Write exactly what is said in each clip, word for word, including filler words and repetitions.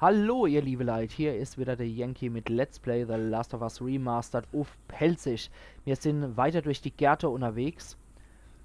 Hallo, ihr liebe Leit, hier is wieder der Yankee mit Let's Play The Last of Us Remastered uff Pälzisch. Mir sin weiter durch die Gärte unterwegs,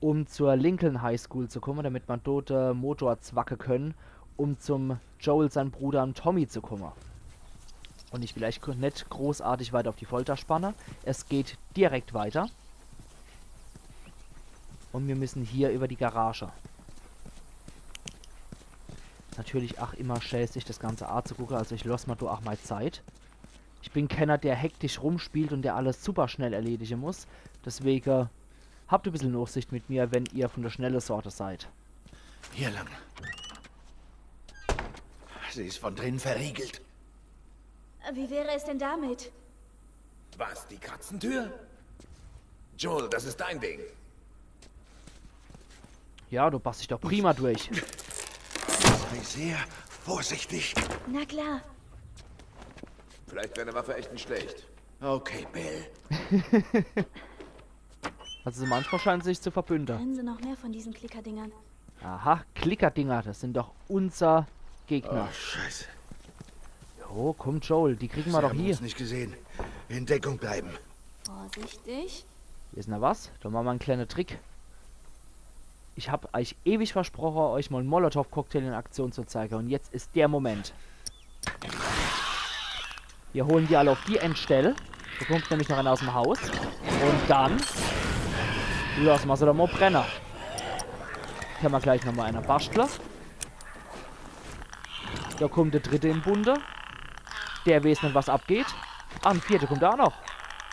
um zur Lincoln High School zu komme, damit ma dort, äh, Motor zwacke könne, um zum Joel sein Bruder, dem Tommy, zu komme. Und ich will eich gro- net großartig weiter auf die Folter spanne. Es geht direkt weiter. Und mir müssen hier über die Garage. Is natürlich ach immer schä, sich das Ganze azugucke, also ich loss ma do ach mei Zeit. Ich bin kenner, der hektisch rumspielt und der alles super schnell erledige muss. Deswege habt e bissel Nachsicht mit mir, wenn ihr von der schnelle Sorte seid. Hier lang. Sie ist von drinnen verriegelt. Wie wäre es denn damit? Was, die Katzentür? Joel, das ist dein Ding. Ja, du passt dich doch prima durch. Sei sehr vorsichtig. Na klar. Vielleicht wäre eine Waffe echt nicht schlecht. Okay, Bill. Also manchmal scheinen sie sich zu verbünden. Drin sind noch mehr von diesen Klickerdingern. Aha, Klickerdinger, das sind doch unser Gegner. Oh, Scheiße. Oh, komm, Joel, die kriegen wir Sie doch haben hier. Uns nicht gesehen. In Deckung bleiben. Vorsichtig. Wisst ihr was? Da machen wir einen kleinen Trick. Ich hab euch ewig versprochen, euch mal einen Molotow-Cocktail in Aktion zu zeigen. Und jetzt ist der Moment. Wir holen die alle auf die Endstelle. Da kommt nämlich noch einer aus dem Haus. Und dann lassen wir sie doch mal brennen. Können wir gleich nochmal einer basteln. Da kommt der dritte im Bunde. Der weiß nicht, was abgeht. Ah, ein vierter kommt auch noch.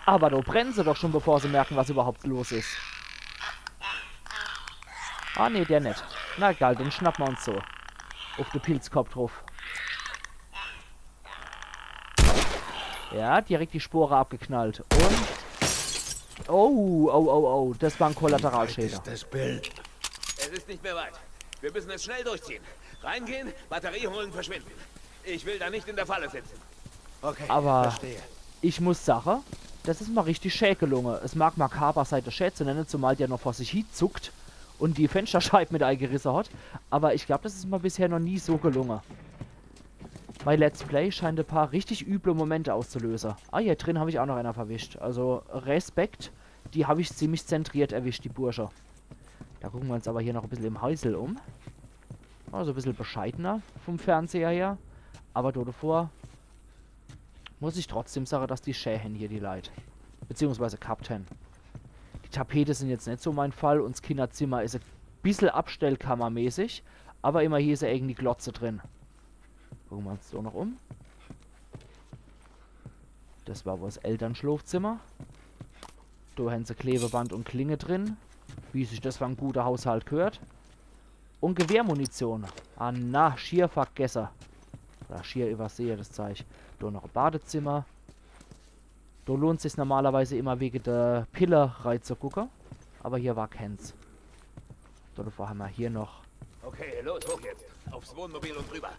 Aber da brennen sie doch schon, bevor sie merken, was überhaupt los ist. Ah, nee, der nicht. Na egal, den schnappen wir uns so. Auf den Pilzkopf drauf. Ja, direkt die Spore abgeknallt. Und... Oh, oh, oh, oh. Das war ein Kollateralschäden. Ist das Bild? Es ist nicht mehr weit. Wir müssen es schnell durchziehen. Reingehen, Batterie holen, verschwinden. Ich will da nicht in der Falle sitzen. Okay, Aber verstehe. Ich muss sagen, das ist mal richtig schä gelungen. Es mag makaber sei, das schä zu nennen, zumal der noch vor sich hin zuckt und die Fensterscheibe mit eingerisse hat. Aber ich glaub, das ist mir bisher noch nie so gelungen. Mein Let's Play scheint ein paar richtig üble Momente auszulösen. Ah, hier drin habe ich auch noch einer verwischt. Also Respekt, die habe ich ziemlich zentriert erwischt, die Bursche. Da gucken wir uns aber hier noch ein bisschen im Häusel um. Also ein bisschen bescheidener vom Fernseher her. Aber do davor muss ich trotzdem sagen, dass die schä hen hier, die Leit. Beziehungsweise gehabt hen. Die Tapete sind jetzt nicht so mein Fall und das Kinderzimmer ist ein bisschen abstellkammermäßig, aber immerhin ist ja irgendwie Glotze drin. Gucken wir uns so noch um. Das war wohl das Elternschlafzimmer. Da haben sie Klebeband und Klinge drin, wie sich das für einen guten Haushalt gehört. Und Gewehrmunition. Ah na, schier vergesse. Oder schier übersehe das Zeug. Da noch ein Badezimmer. Da lohnt sich's normalerweise immer wegen der Pille reinzugucken. Aber hier war keins. Da davor haben wir hier noch. Okay, los, hoch jetzt. Aufs Wohnmobil und rüber.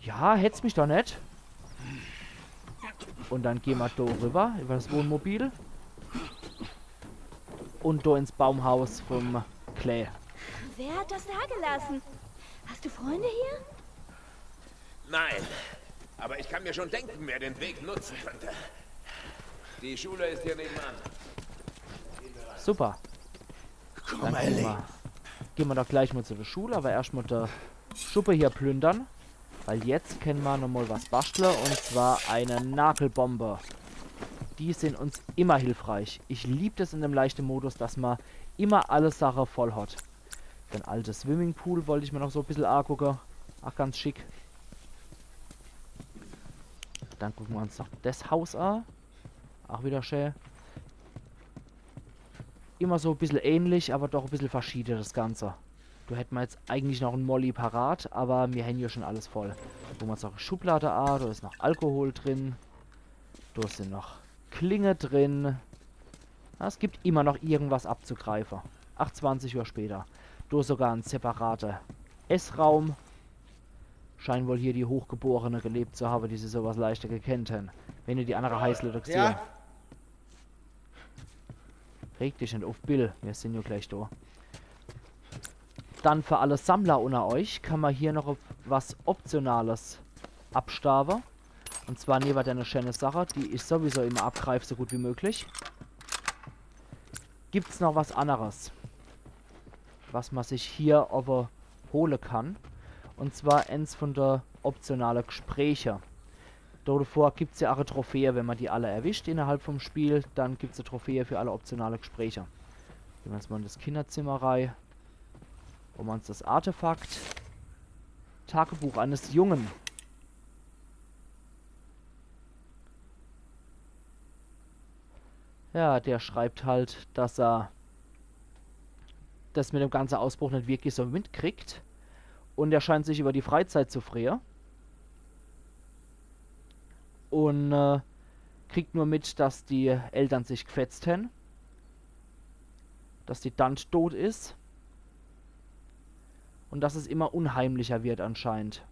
Ja, hetz mich doch net. Und dann gehen wir da rüber, über das Wohnmobil. Und da ins Baumhaus vom Clay. Wer hat das da gelassen? Hast du Freunde hier? Nein. Aber ich kann mir schon denken, wer den Weg nutzen könnte. Die Schule ist hier nebenan. Super. Komm, Dann gehen Ellie. wir, gehen wir doch gleich mal zu der Schule, aber erst mal der Schuppe hier plündern. Weil jetzt können wir nochmal was basteln, und zwar eine Nagelbombe. Die sind uns immer hilfreich. Ich lieb das in dem leichten Modus, dass man immer alle Sachen voll hat. Den alten Swimmingpool wollte ich mir noch so ein bisschen angucken. Ach, ganz schick. Dann gucken wir uns noch das Haus an. Auch wieder schön. Immer so ein bisschen ähnlich, aber doch ein bisschen verschieden das Ganze. Da hätten wir jetzt eigentlich noch ein Molly parat, aber wir haben ja schon alles voll. Gucken wir uns noch Schublade an, da ist noch Alkohol drin. Da sind noch Klinge drin. Na, es gibt immer noch irgendwas abzugreifen. Ach, zwanzig Uhr später. Da sogar ein separater Essraum. Scheinen wohl hier die Hochgeborene gelebt zu haben, die sie sowas leichter gekannt haben. Wenn ihr die andere Heißle da gesehen. Reg dich nicht auf, Bill. Wir sind ja gleich da. Dann für alle Sammler unner euch kann ma hier noch was Optionales abstaawe. Un zwar newe denne schäne Sache, die ich sowieso immer abgreif, so gut wie möglich, gibt's noch was anneres, was ma sich hier owwe hole kann. Un zwar ens vun de optionale Gespräche. Dodevor gibt's ja ach e Trophäe, wenn ma die alle erwischt innerhalb vum Spiel, dann gibt's e Trophäe für alle optionale Gespräche. Gehn ma jetzt mal in das Kinderzimmer rei. Hole ma uns das Artefakt. Tagebuch eines Jungen. Ja, der schreibt halt, dass er das mit dem ganze Ausbruch net wirklich so mitkriegt. Un er scheint sich über die Freizeit zu freue. Un, äh, kriegt nur mit, dass die Eltern sich gfetzt hän. Dass die Tant tot is. Un dass es immer unheimlicher wird anscheinend.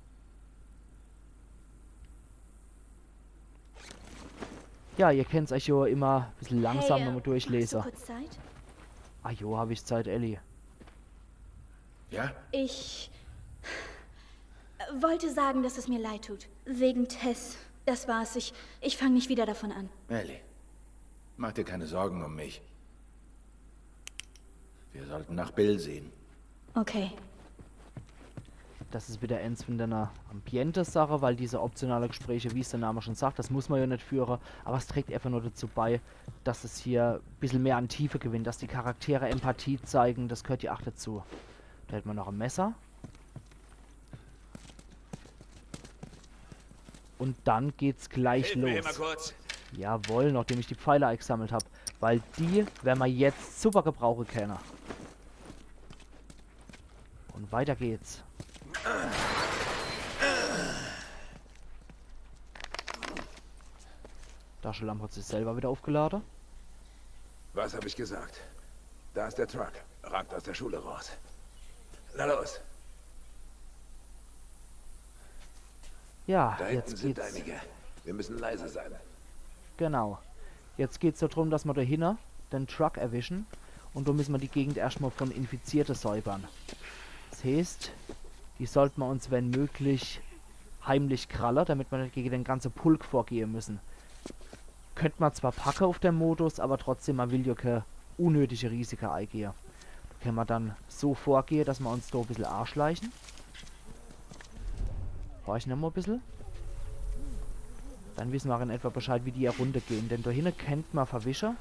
Ja, ihr kennt's euch jo immer e bissel langsam nochmal durchlese. Hey, äh, hast du kurz Zeit? Ah jo, hab ich Zeit, Ellie. Ja? Ich wollte sagen, dass es mir leid tut. Wegen Tess. Das war's. Ich, ich fang nicht wieder davon an. Ellie, mach dir keine Sorgen um mich. Wir sollten nach Bill sehen. Okay. Das is wieder ens vun denne Ambiente-Sache, weil diese optionale Gespräche, wie's der Name schon sagt, das muss ma jo net führe, aber es trägt einfach nur dazu bei, dass es hier e bissel mehr an Tiefe gewinnt, dass die Charaktere Empathie zeigen, das gehört jo ach dazu. Do hätt ma noch e Messer. Un dann geht's gleich los. Hilf mir hier mal kurz. Jawohl, nachdem ich die Pfeile eigsammelt hab. Weil die wer ma jetzt super gebrauche kenne. Un weiter geht's. Taschelamp hat sich selber wieder aufgelade. Was hab ich gesagt? Da ist der Truck. Ragt aus der Schule raus. Na los. Ja, da hinten sind einige. Wir müssen leise sein. Genau. Jetzt geht's do drum, dass ma do hinne den Truck erwischen. Un do müsse ma die Gegend erscht mal vun Infizierte säubere. Das heeßt, die sollt ma uns, wenn möglich, heimlich kralle, damit ma net gege den ganze Pulk vorgehe müsse. Könnt ma zwar packe auf dem Modus, aber trotzdem, ma will jo kee unnötige Risike eigehe. Do kenne ma dann so vorgehe, dass ma uns do e bissel aschleiche. Horche ma mal e bissel. Dann wisse ma ach in etwa Bescheid, wie die Runde gehen. Denn do hinne kennt ma verwische.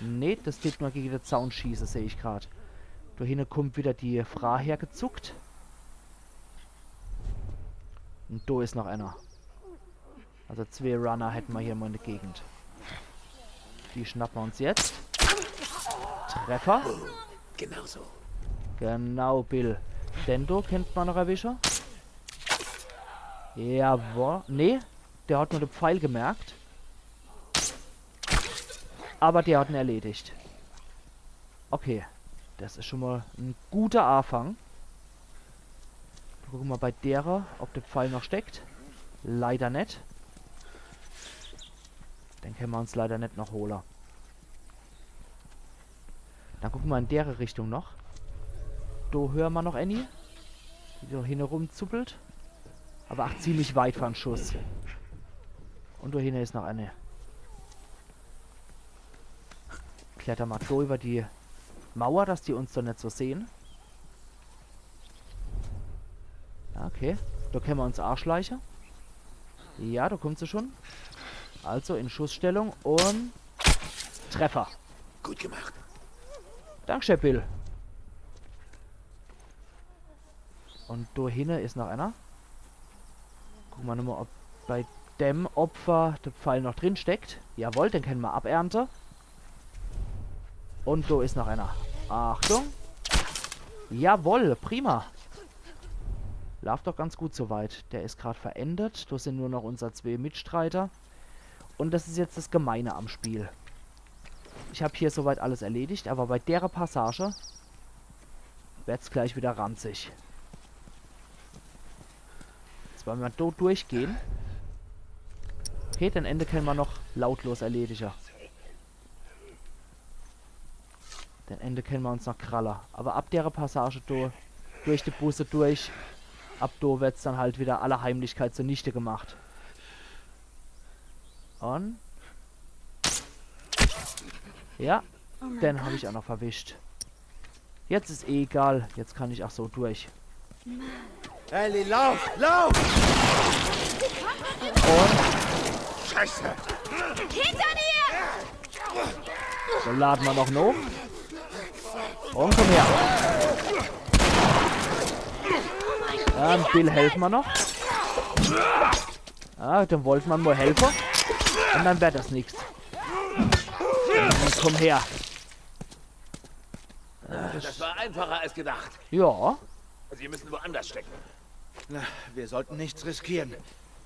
Nee, das tät nur gege de Zaun schieße, seh ich grad. Do hinne kummt wieder die Fra hergezuckt. Un do is noch einer. Also zwee Runner hätte ma hier mal in de Gegend. Die schnappe ma uns jetzt. Treffer. Genau so. Genau, Bill. Den do kennt ma noch erwische. Jawohl. Nee, der hat nur de Pfeil gemerkt. Aber der hat en erledigt. Okay, das is schon mal en guter Aafang. Gucke ma bei dere, ob de Pfeil noch steckt. Leider net. Den kenne ma uns leider net noch hole. Dann gucke ma in dere Richtung noch. Do höre ma noch enni, die do hinne rumzuppelt. Aber ach ziemlich weit vorn Schuss. Un do hinne is noch enni. Klettere ma do über die Mauer, dass die uns do net so sehen. Okay, do kenne ma uns aschleiche. Ja, do kummt se schon. Also in Schussstellung un Treffer. Gut gemacht. Dankeschön, Bill. Un do hinne is noch einer. Gucke ma nochmal, ob bei dem Opfer de Pfeil noch drin steckt. Jawohl, den kenne ma abernte. Un do is noch einer. Achtung. Jawohl, prima. Laaft doch ganz gut so weit. Der is grad verendet. Do sin nur noch unser zwee Mitstreiter. Un das is jetzt das Gemeine am Spiel. Ich hab hier soweit alles erledigt, aber bei dere Passage werd's gleich wieder ranzig. Jetzt wolle ma do durchgehe. Okay, den Ende kenne ma noch lautlos erledige. Den Ende kenne ma uns noch kralle. Aber ab dere Passage do durch die Busse durch. Ab do wird's dann halt wieder aller Heimlichkeit zunichte gemacht. Und? Ja, den hab ich auch noch verwischt. Jetzt is eh egal, jetzt kann ich auch so durch. Ellie, lauf, lauf! Und Scheiße! Hinter dir! So, lade mer noch noch. Und komm her. Ja, dem Bill helfe mer noch. Ja, dem wollt mer mol helfe. Und dann werd das nix. Komm her. Das war einfacher als gedacht. Ja. Sie müssen woanders stecken. Na, wir sollten nichts riskieren.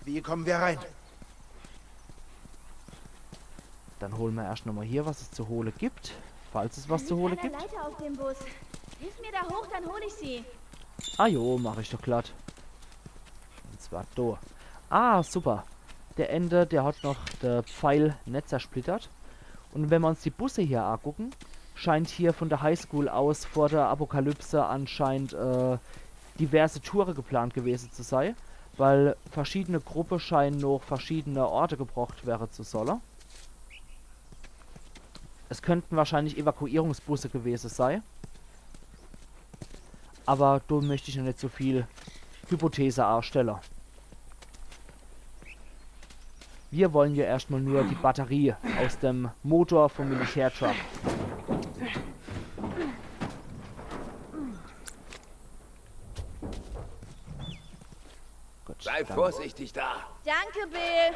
Wie kommen wir rein? Dann hole mer erscht nochmol hier, was es zu hole gibt. Falls es was zu hole gibt. Leiter auf dem Bus. Hilf mir da hoch, dann hol ich sie. Ah jo, mach ich doch glatt. Und zwar do. Ah, super. Der Ende, der hat noch de Pfeil net zersplittert. Und wenn mer uns die Busse hier angucken, scheint hier von der Highschool aus vor der Apokalypse anscheinend äh, diverse Toure geplant gewese zu sei, weil verschiedene Gruppe scheinen noch verschiedene Orte gebrocht wäre zu solle. Es könnten wahrscheinlich Evakuierungsbusse gewese sei. Aber do möcht ich noch net so viel Hypothese ausstelle. Wir wollen ja erscht mal nur die Batterie aus dem Motor vom Militärtruck. Gut, sei dann vorsichtig da. Danke, Bill.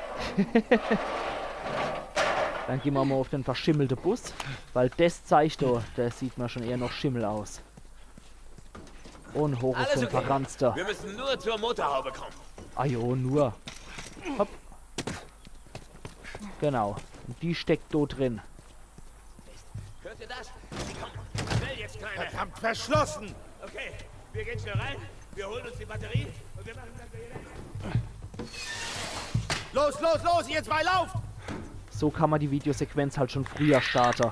Dann gehn mer mal auf den verschimmelte Bus, weil des Zeich do, der sieht mer schon eher noch Schimmel aus. Und hoch auf den Verranzter. Wir müssen nur zur Motorhaube kommen. Ah jo, nur. Hopp. Genau. Und die steckt do drin. Hört ihr das? Sie kommen. Schnell jetzt, Kleine. Verdammt, verschlossen! Okay, wir gehen schnell rein, wir holen uns die Batterie und wir machen das hier weg. Los, los, los, ihr zwei lauft! So kann man die Videosequenz halt schon früher starten.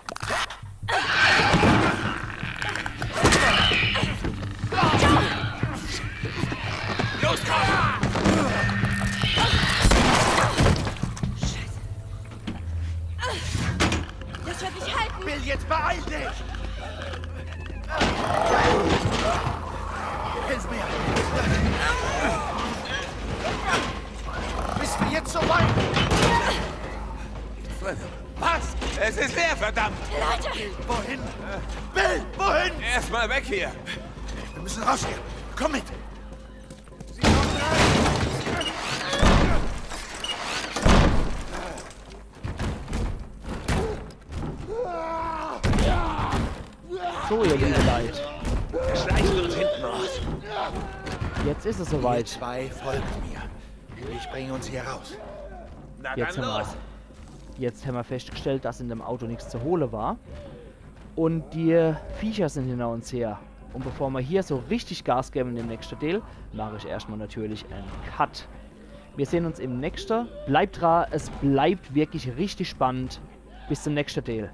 Los, komm! Das wird nicht halten! Bill, jetzt beeil dich! Hilf mir! Bist du jetzt so weit? Was? Es ist leer, verdammt! Leute! Wohin? Bill, wohin? Erstmal weg hier! Wir müssen raus hier! Komm mit! So, ihr liebe Leit. Schleicht uns hinten raus. Jetzt is es soweit. Ihr zwei folgt mir. Ich bringe uns hier raus. Na dann los. Jetzt hämmer, jetzt hämmer festgestellt, dass in dem Auto nix zu hole war. Und die Viecher sind hinter uns her. Und bevor mer hier so richtig Gas geben in dem nächsten Deel, mach ich erscht mal natürlich en Cut. Wir sehen uns im nächsten. Bleibt dra, es bleibt wirklich richtig spannend. Bis zum nächsten Deel.